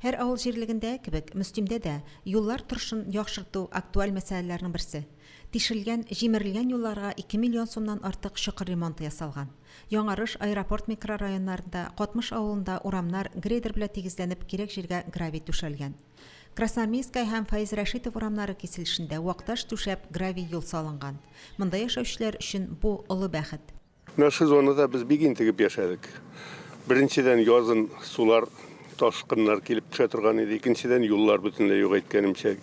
Һәр авыл җирлегендәге кебек, Мөслимдә дә юллар торышын яхшырту, актуаль мәсьәләләрнең берсе. Тишелгән, җимерелгән юлларга 2 миллион сумнан артык чокыр ремонты ясалган. Яңарыш, Аэропорт микрорайоннарында, Катмыш авылында урамнар грейдер белән тигезләнеп, кирәк җиргә гравий түшәлгән. Красноармейская һәм Фаиз Рәшитов урамнары киселешендә вак таш түшәп, гравий юл салынган. Монда яшәүчеләр өчен бу, олы бәхет. Менә шул зонада без бик интегеп яшәдек. Беренчедән, язын сулар, ташкыннар килеп төшә торган иде. Икенчедән, юллар бөтенләй юк, әйткәнемчә,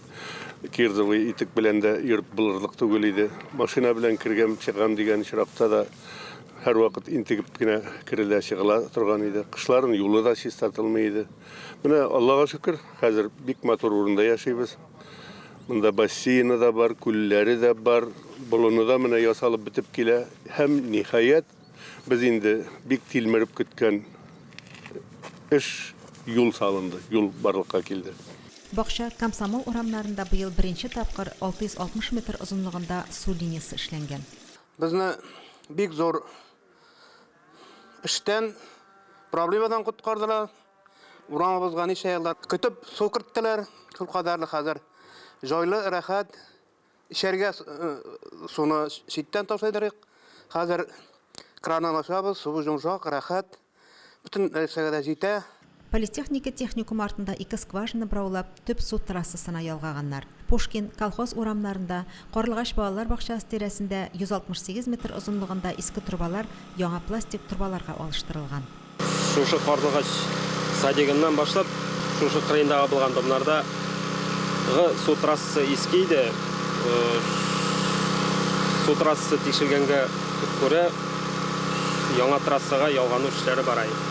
кирзовый итек белән дә йөреп булырлык түгел иде. Машина белән кергәм, чыгам дигән очракта да һәрвакыт интегеп кенә керелә, чыгыла торган иде. Кышларын юлы да чистартылмый иде. Менә, Аллага шөкер, хәзер бик матур урында яшибез. Монда бассейны да бар, күлләре дә бар, болыны да менә ясалып бетеп килә. Һәм, ниһаять, без инде бик тилмереп көткән эш, юл салынды, юл барлыкка килде. Бакча, Комсомол урамнарында быел беренче тапкыр 660 метр озынлыгында су линиясе эшләнгән. Безне бик зур эштән, проблемадан коткардылар. Урамыбызга ничә еллар көтеп су керттеләр. Шулкадәрле хәзер җайлы, рәхәт. Эчәргә суны читтән ташыйдырык. Хәзер краннан ачабыз, суы йомшак, рәхәт. Бөтен нәрсәгә дә җитә. Политехника техникумы артында ике скважина бораулап, төп су трассасына ялгаганнар. Пушкин, Колхоз урамнарында, Карлыгач балалар бакчасы тирәсендә 168 метр озынлыгында иске торбалар яңа пластик торбаларга алыштырылган. Шушы Карлыгач садигыннан башлап, шушы кырыендагы булган домнарда гы су трассасы иске иде. Су трассасы тикшергәнгә күрә, яңа трассага ялгану эшләре бара иде.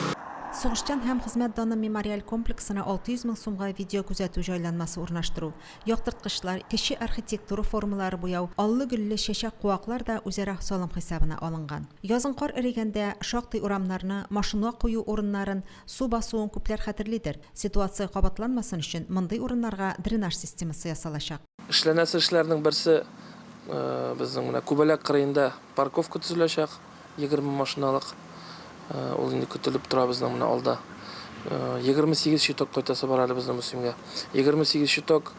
Сугышчан һәм хезмәт даны мемориаль комплексына 600 мең сумга видеокүзәтү җайланмасы урнаштыру, яктырткычлар, кече архитектура формалары буяу, аллы-гөлле чәчәк-куаклар да үзара салым хисабына алынган. Язын кар эрегәндә, шактый урамнарны, машина кую урыннарын су басуын күпләр хәтерлидер. Ситуация кабатланмасын өчен мондый урыннарга дренаж системасы ясалачак. Эшләнәсе эшләрнең берсе, безнең менә Күбәләк кырыенда парковка төзеләчәк. 20 машиналык. Ул инде көтелеп тора безнең менә алда. 28 щиток кайтасы бар әле безнең Мөслимгә. 28 щиток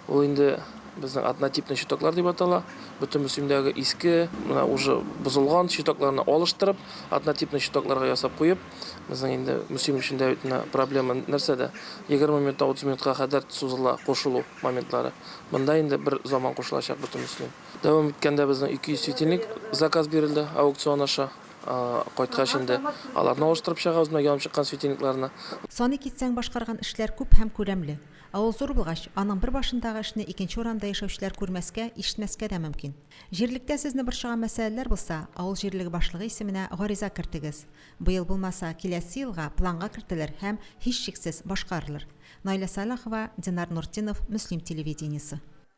ул инде безнең однотипный щитоклар дип атала. Бөтен Мөслимдәге иске, менә уже бозылган щитокларны алыштырып, однотипный щитокларга ясап куеп, безнең инде Мөслим өчен дә бит менә проблема нәрсәдә? 20 минуттан 30 минутка кадәр сузыла кушылу моментлары. Монда инде бер заман кушылачак бөтен Мөслим. Дәвам иткәндә безнең 200 светильник заказ бирелде аукцион аша. Кайткач инде аларны алыштырып чыгабыз, менә янып чыккан светильникларны. Саный китсәң, башкарган эшләр күп һәм күләмле. Авыл зур булгач, аның бер башындагы эшне икенче урамда яшәүчеләр күрмәскә, ишетмәскә дә мөмкин. Җирлектә сезне борчыган мәсьәләләр булса, авыл җирлеге башлыгы исеменә гариза кертегез. Быел булмаса, киләсе елга планга кертелер һәм, һичшиксез, башкарылыр. Наилә Сәлахова, Динар Нуртдинов, Мөслим телевидениесе.